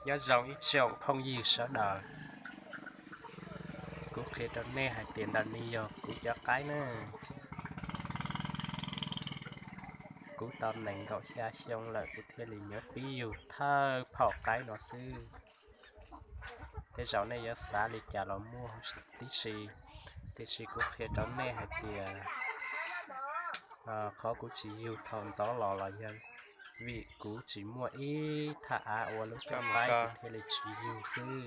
Nyob zoo ib tsoom phooj ywg sawv daws, kuv qhia rau nej hais tias ntawm no yog kuv cov qaib na. Kuv tau nees nkaum xya xyoo lawm kuv thiaj li nyob pib yug thawj phom qaib no xwb. Tej zaum nej yuav xav li cas los muaj tib si, tiam sis kuv qhia rau nej hais tias qhov kuv tsis yug thaum ntxov los los yog vim kuv tsis muaj ib thaj av ua lub coj qaib, kuv thiaj li tsis yug xwb.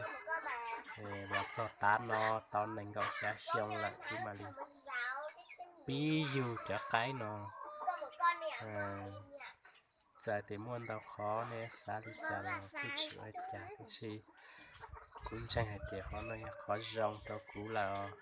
Los txog tav no tau nees nkaum xya xyoo lawm kuv mam li pib yug cov qaib no. Txawm tias muaj ntau qhov nej xav li cas los kuj tsis ua cas, tiam sis kuv ntseeg hais tias qhov no yog qhov zoo rau kuv lawm os.